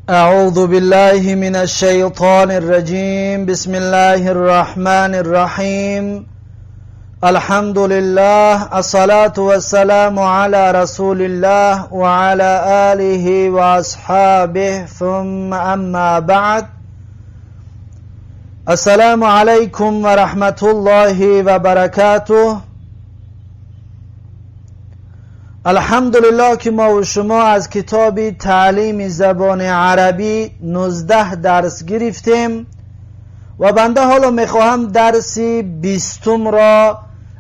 أعوذ بالله من الشيطان الرجيم. بسم الله الرحمن الرحيم. الحمد لله، الصلاة والسلام على رسول الله وعلى آله وأصحابه، ثم أما بعد. السلام عليكم ورحمة الله وبركاته. الحمدلله که ما و شما از کتاب تعلیم زبان عربی 19 درس گرفتیم و بنده حالا میخواهم درس 20 را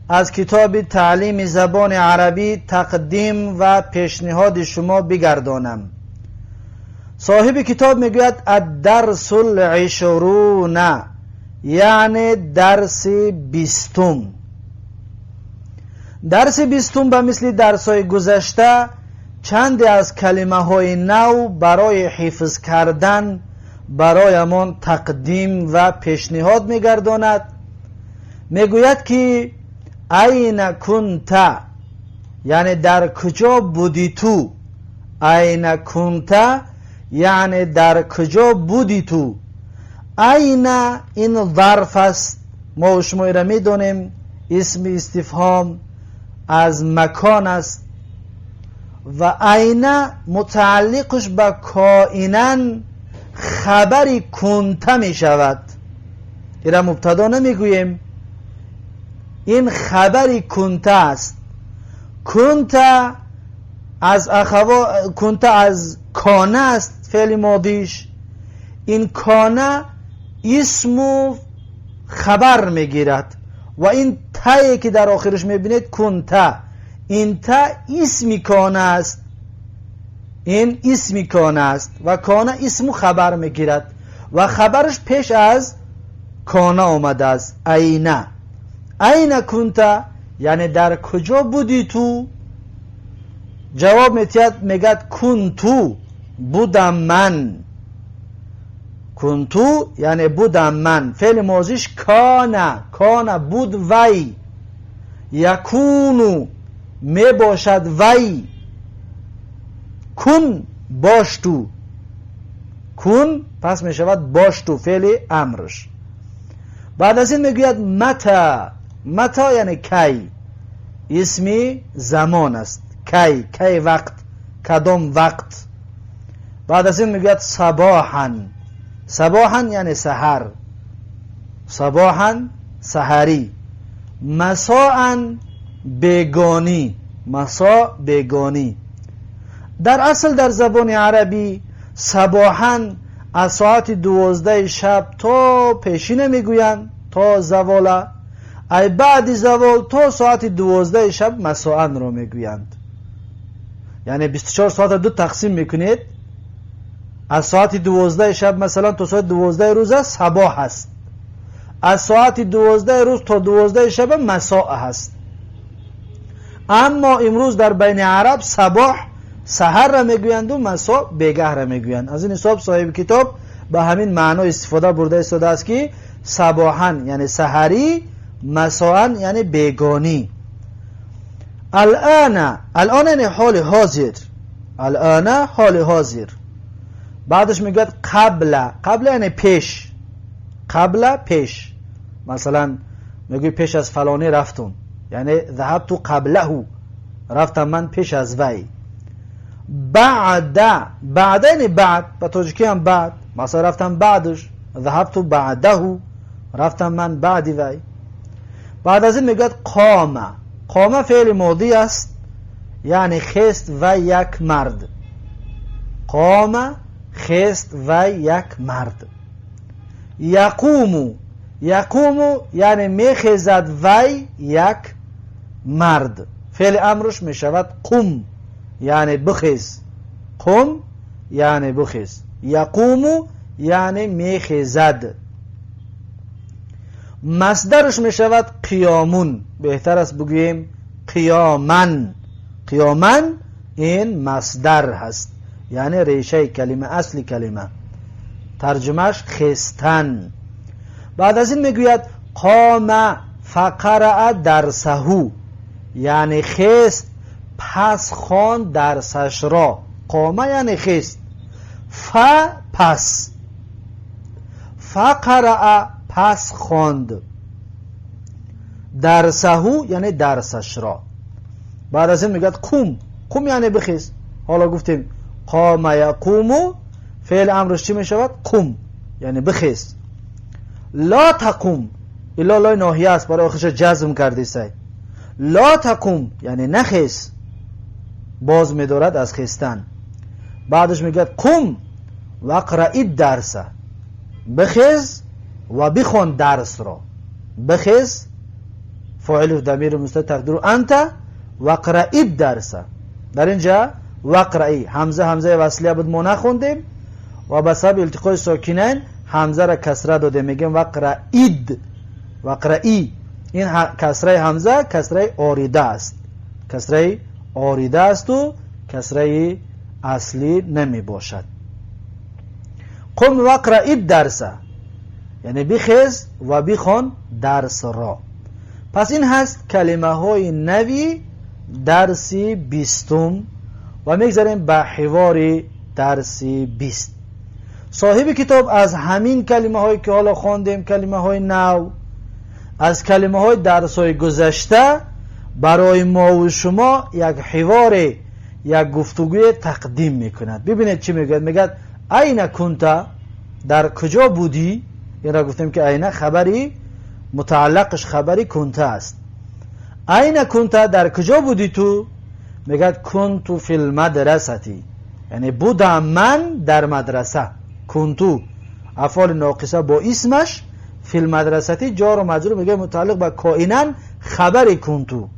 از کتاب تعلیم زبان عربی تقدیم و پیشنهاد شما بگردانم. صاحب کتاب میگوید الدرس العشرون، یعنی درس 20. درس 20 به مثل درس های گذشته چندی از کلمه های نو برای حفظ کردن برایمان تقدیم و پیشنهاد میگرداند. میگوید که أين كنت، یعنی در کجا بودی تو. أين كنت یعنی در کجا بودی تو. أين این ظرف است، ما و شما را میدونیم، اسم استفهام از مکان است و أين متعلقش به کائنا خبری كنت می شود. ایرا مبتدا نمیگوییم، این خبری كنت است. كنت از اخوا كنت از كان است، فعل ماضیش. این كان اسم و خبر میگیرد و این تایی که در آخرش میبینید كنت، این تا اسمی كان است، این اسمی كان است و كان اسم خبر میگیرد و خبرش پیش از كان آمده است. أين، أين كنت یعنی در کجا بودی تو. جواب میتید، میگد كنت، بودم من. كنت یعنی بودم من. فعل ماضیش كان، كان بود وی، يكون می باشد وی، كن باش تو، كن پس می شود باش تو، فعل امرش. بعد از این میگوید متى. متى یعنی کی، اسمی زمان است. کی، کی وقت، کدام وقت. بعد از این میگوید صباحا. صباحا یعنی سحر، صباحا سحری، مساء بیگانی، مساء بیگانی. در اصل در زبان عربی صباحا از ساعت 12 شب تا پیشینه میگویند تا زواله، ای بعد زوال تا ساعت 12 شب مساء را میگویند. یعنی 24 ساعت دو تقسیم میکنید، از ساعت 12 شب مثلا تا ساعت 12 روز صباح هست، از ساعت 12 روز تا 12 شب مساء هست. اما امروز در بین عرب صباح سحر را میگویند و مساء بیگه را میگویند. از این حساب صاحب کتاب به همین معنا استفاده برده ایستاده است که صباحا یعنی سحری، مساء یعنی بیگانی. الآن، الآن یعنی حال حاضر، الآن حال حاضر. بعدش میگوید قبل. قبل یعنی پیش، قبل پیش. مثلا میگوی پیش از فلانی رفتم، یعنی ذهبت قبله، رفتم من پیش از وی. بعد، بعد یعنی بعد، به تاجیکی هم بعد، مثلا رفتم بعدش، ذهبت بعده، رفتم من بعدی وی. بعد از این میگوید قام. قام فعل ماضی است، یعنی خیست و یک مرد. قام خیست و یک مرد. يقوم، يقوم یعنی میخیزد وی یک مرد. فعل امرش میشود قم، یعنی بخیز. قم یعنی بخیز، يقوم یعنی میخیزد. مصدرش میشود قيام، بهتر است بگوییم قياما. قياما این مصدر هست، یعنی ریشه کلمه، اصل کلمه، ترجمهش خیستن. بعد از این میگوید قام فقرأ درسه، یعنی خیست پس خواند درسش را. قام یعنی خیست، Фа пас, фақараа пас хонд, дарсаҳу яъне дарсашро. Баъд аз ин мегӯяд қум. Қум яъне бихез. Ҳоло гуфтем қома яқуму, феъли амрш чӣ мешавад? Қум яъне бихез. Ла тақум, илло лои ноҳия аст, барои охирша ҷазм кардисай. Ла тақум яъне нахез, боз медорад аз хестан. Баъдаш мегӯяд қум вақраи дарса, бихез ва бихон дарсро. Бихез, фоили дамири мустатир тақдиру анта, вақраи дарса. Дар инҷа вақраи ҳамза ҳамзаи васлия буд, мо нахондем ва ба сабаби илтиқои сокинайн ҳамзаро касра додем, мегӯем вақраид, вақраи. Ин касраи ҳамза касраи орида аст, касраи орида асту касраи аслӣ намебошад. Қум вақраи дарса яъне бихез ва бихон дарсро. Пас ин ҳаст калимаҳои нави дарси 20-ум ва мегзарем ба ҳивори дарси 20. Соҳиби китоб аз ҳамин калимаҳое ки ҳоло хондем, калимаҳои нав, аз калимаҳои дарсҳои гузашта барои мову шумо як ҳиворе, як гуфтугӯе тақдим мекунад. Бибинед, чӣ мегӯяд. Мегӯяд: айна кунта, дар куҷо будӣ? Инро гуфтем ки айна хабари мутааллақаш хабари кунта аст. Айна кунта, дар куҷо будӣ ту? Мегӯяд: кунту фил мадрасати, яъне будам ман дар мадраса. Кунту афъоли ноқиса бо исмаш, фил мадрасати ҷору маҷрур, мегӯяд мутааллиқ ба коинан хабари кунту,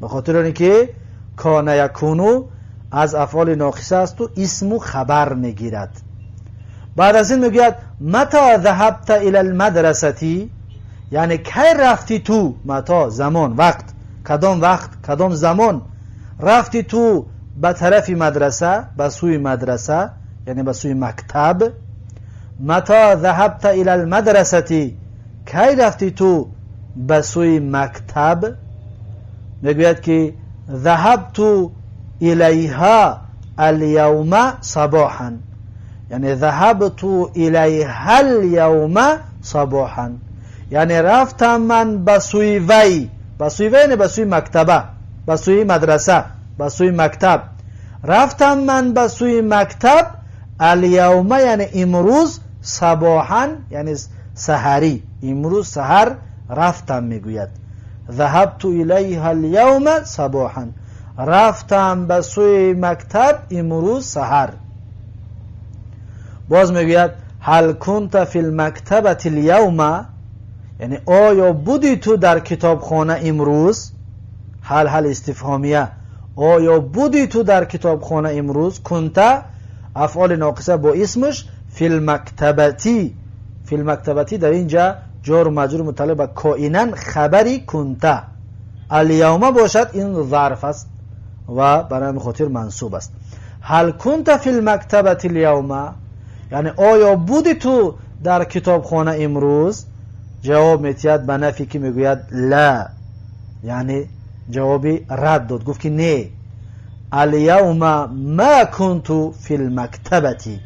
ба хотири оне ки кона якуну аз афъоли ноқиса асту исму хабар мегирад. Баъд аз ин мегӯяд: мата заҳабта ила лмадрасати, яъне кай рафти ту? Мато замон, вақт, кадом вақт, кадом замон рафти ту ба тарафи мадраса, ба сӯи мадраса, яъне ба сӯи мактаб. Мата заҳабта ила лмадрасати, кай рафти ту ба сӯи мактаб? Мегӯяд ки заҳабту илайҳа алявма сабоҳан, яъне заҳабту илайҳа лявма сабоҳан, яъне рафтам ман ба сӯи вай, ба сӯи вай, яъне ба сӯи мактаба, ба сӯи мадраса, ба сӯи мактаб рафтам ман ба сӯи мактаб. Алявма яъне имрӯз, сабоҳан яъне саҳарӣ, имрӯз саҳар рафтам. Мегӯяд: заҳабту илайҳа лявма сабоҳан, рафтам ба сӯи мактаб имрӯз саҳар. Боз мегӯяд: ҳал кунта фи лмактабати лявма, яъне оё будӣ ту дар китобхона имрӯз? Ҳал ҳал истифҳомия, оё будӣ ту дар китобхона имрӯз? Кунта афъоли ноқиса бо исмаш, филмактабати, филмактабати дар инҷа ҷору маҷрур мутааллиқ ба коинан хабари кунта. Алявма бошад, ин зарф аст ва барои ҳамин хотир мансуб аст. Ҳал кунта филмактабати лявма, яъне оё будӣ ту дар китобхона имрӯз? Ҷавоб метиҳад ба нафи, ки мегӯяд ла, яъне ҷавоби рад дод, гуфт ки не, алявма ма кунту филмактабати,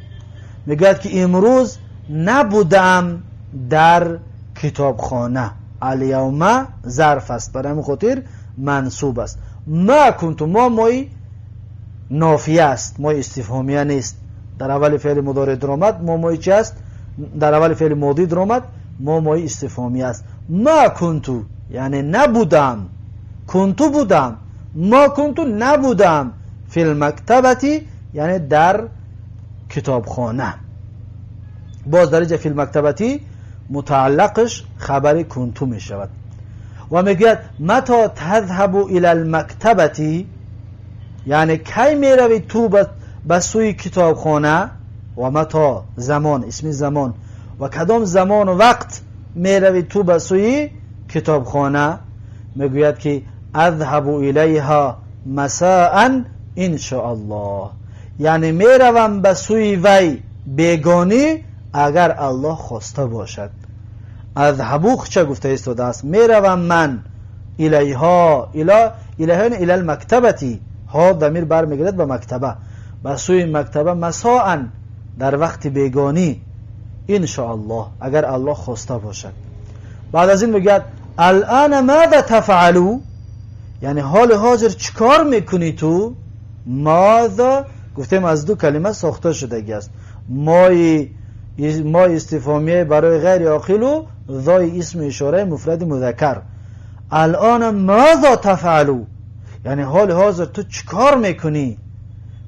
мегӯяд ки имрӯз набудам дар китобхона. Алявма зарф аст, барои ҳамин хотир мансуб аст. Ма кунту мо мои нофия аст, мои истифҳомия нест. Дар аввали феъли мудоре даромад, мо мои чи аст? Дар аввали феъли модӣ даромад, мо мои истифҳомия аст. Ма кунту яъне набудам, кунту будам, ма кунту набудам, филмактабати яъне дар китобхона. Боз дар инҷа филмактабати мутааллақаш хабари кунту мешавад. Ва мегӯяд: мато тазҳабу ила лмактабати, яъне кай меравӣ ту ба сӯи китобхона? Ва мато замон, исми замон, ва кадом замону вақт меравӣ ту ба сӯи китобхона? Мегӯяд ки азҳабу илайҳа масаан иншоаллоҳ, яъне меравам ба сӯи вай бегонӣ, агар Аллоҳ хоста бошад. Азҳабу ча гуфта истодааст? Меравам ман илайҳо, ила, илайҳо ила лмактабати, ҳо дамир бармегардад ба мактаба, ба сӯи мактаба, масоан. дар вақти бегонӣ, иншоаллоҳ, агар Аллоҳ хоста бошад. Баъд аз ин мегӯяд: الآن ماذا تفعل, яъне ҳоли ҳозир чӣ кор мекунӣ ту? ماذا гуфтем, аз ду калима сохта шудагӣ аст: ما استفهامیه барои ғайри оқилу ذا ی اسم اشاره مفرد مذکر. الآن ماذا تفعل, яъне ҳоли ҳозир ту чӣ кор мекунӣ?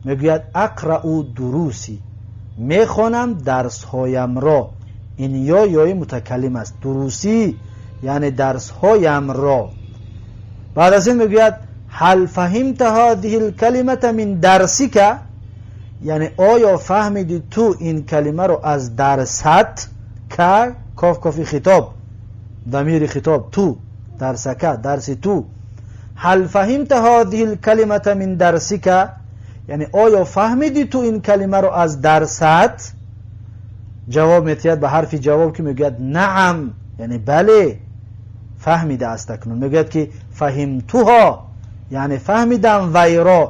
Мегӯяд: أقرأ دروسي, мехонам дарсҳоямро. Ин ё ёи мутакаллим аст. دروسي яъне дарсҳоямро. Баъд аз ин мегӯяд: هل فهمت هذه الكلمة من درسك, яъне оё фаҳмиди ту ин калимаро аз дарсат? ك, коф, кофи хитоб, дамири хитоб, ту, درسك, дарси ту. هل فهمت هذه الكلمة من درسك, яъне оё фаҳмиди ту ин калимаро аз дарсат? Ҷавоб метиҳад ба ҳарфи ҷавоб, ки мегӯяд: نعم, яъне бале, фаҳмидааст. Акнун мегӯяд, ки فهمتها, яъне фаҳмидам вайро.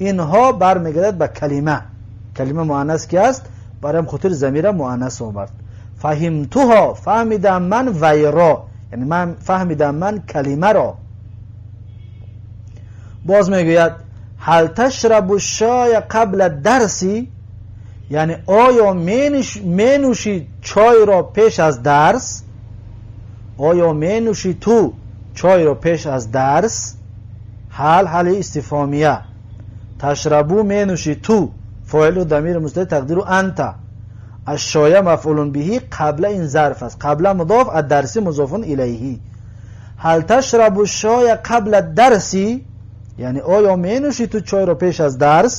Ин ها бармегардад ба калима. Калима муаннас ки аст, барои хотир замира муаннас овард. فهمتها, фаҳмидам ман вайро, яъне ман фаҳмидам ман калимаро. Боз мегӯяд: هل تشرب الشاي قبل الدرس, яъне оё менӯшӣ чойро пеш аз дарс? Оё менӯшӣ ту чойро пеш аз дарс? هل, هل استفهامیه. تشرب, менӯшӣ ту, фоилу дамири мустатир, تقديره أنت. الشاي مفعول به, قبل ин зарф аст, قبل مضاف, الدرس مضاف إليه. هل تشرب الشاي قبل الدرس, яъне оё менӯшӣ ту чойро пеш аз дарс?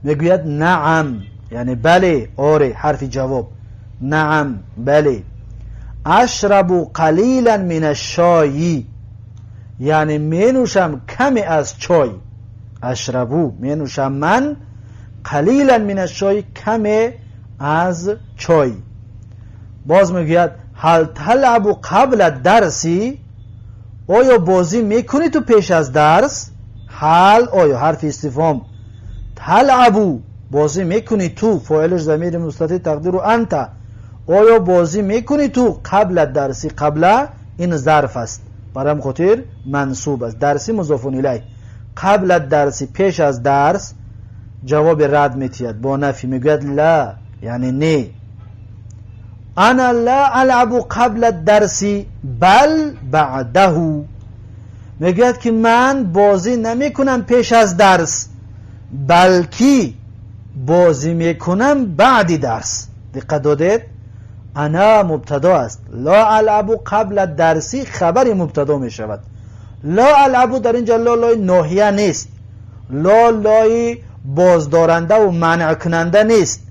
Мегӯяд: نعم, яъне бале, оре, ҳарфи ҷавоб. نعم, бале. أشرب قليلا من الشاي, яъне менӯшам каме аз чой. أشرب, менӯшам ман, قليلا من الشاي, каме аз чой. Боз мегӯяд: هل تلعب قبل الدرس, оё бозӣ мекунӣ ту пеш аз дарс? هل, оё, ҳарфи استفهام. تلعب, бозӣ мекунӣ ту, фоилаш замири мустатир, تقديره أنت. Оё бозӣ мекунӣ ту? قبل الدرس, قبل ин зарф аст, барам хотир мансуб аст, الدرس مضاف إليه. قبل الدرس, пеш аз дарс. Ҷавоби рад метиҳад бо нафи, мегӯяд: لا, яъне не. أنا لا ألعب قبل الدرس بل بعده, мегӯяд, ки ман бозӣ намекунам пеш аз дарс, балки бозӣ мекунам баъди дарс. Диққат додед? أنا мубтадо аст, لا ألعب قبل الدرس хабари мубтадо мешавад. لا ألعب, дар инҷа لا лои ноҳия нест, لا лои боздорандаву манъкунанда нест,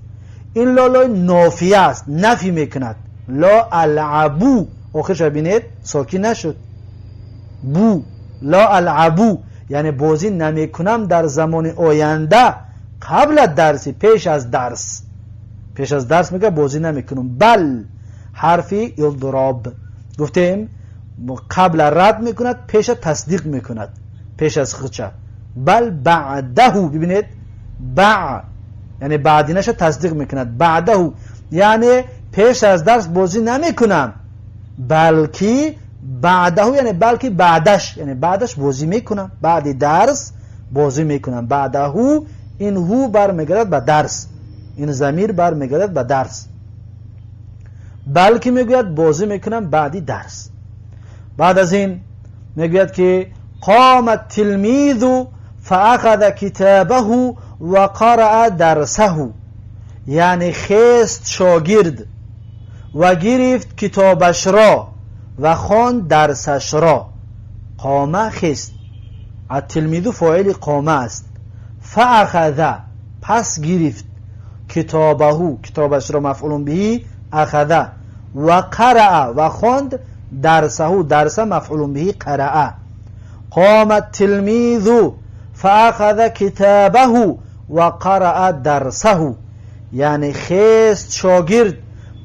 ин لا лои нофия аст, нафӣ мекунад. لا ألعب, охирша бинед, сокин нашуд, бу. لا ألعب, яъне бозӣ намекунам дар замони оянда, قبل الدرس, пеш аз дарс. Пеш аз дарс мега бозӣ намекунам. بل, ҳарфи إضراب гуфтем, قبل рад мекунад, пеша тасдиқ мекунад, пеш аз хуча. بل بعده, бибинед, بع яъне баъдинаша тасдиқ мекунад. بعده, яъне пеш аз дарс бозӣ намекунам, балки بعده, яъне балки баъдаш, яъне баъдаш бозӣ мекунам, баъди дарс бозӣ мекунам. بعده, ин ه бармегардад ба дарс, ин замир бармегардад ба дарс. Балки мегӯяд, бозӣ мекунам баъди дарс. Баъд аз ин мегӯяд, ки قام التلميذ فأخذ كتابه وقرأ درسه, яъне хест шогирд ва гирифт китобашро ва хонд дарсашро. قام, хест, التلميذ фоили قام аст. فأخذ, пас гирифт, كتابه, китобашро, مفعول به أخذ. وقرأ, ва хонд, درسه, درس مفعول به قرأ. قام التلميذ فأخذ كتابه وقرأ درسه, яъне хест шогирд,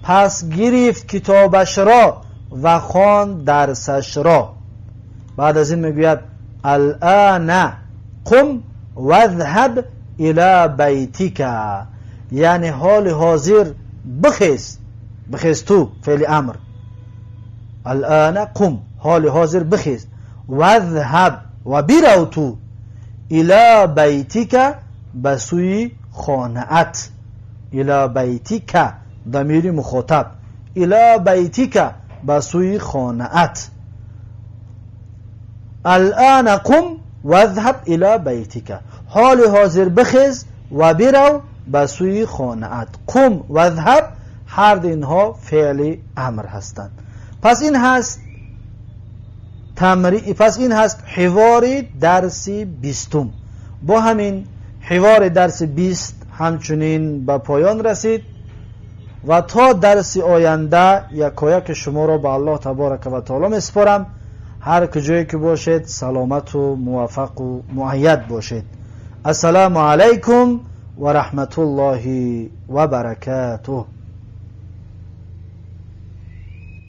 пас гирифт китобашро ва хонд дарсашро. Баъд аз ин мегӯяд: الآن قم واذهب إلى بيتك, Яъне ҳоли ҳозир бихез, бихез ту, феъли амр. الآن قم, ҳоли ҳозир бихез. واذهب, ва бирав ту, إلى بيتك, ба сӯи хонаат. إلى بيتك, дамири мухотаб. إلى بيتك, ба сӯи хонаат. الآن قم واذهب إلى بيتك, ҳоли ҳозир бихез ва бирав ба сӯи хонаат. قم, واذهب, ҳар ду инҳо феъли амр ҳастанд. Пас ин ҳаст ҳивори дарси 20-ум. Бо ҳамин ҳивори дарси 20 ҳамчунин ба поён расид ва то дарси оянда якояки шуморо ба Аллоҳ таборака ва таоло месупорам. Ҳар куҷое ки бошед, саломату муваффақу муайяд бошед. Ассалому алайкум ва раҳматуллоҳи ва баракатуҳ.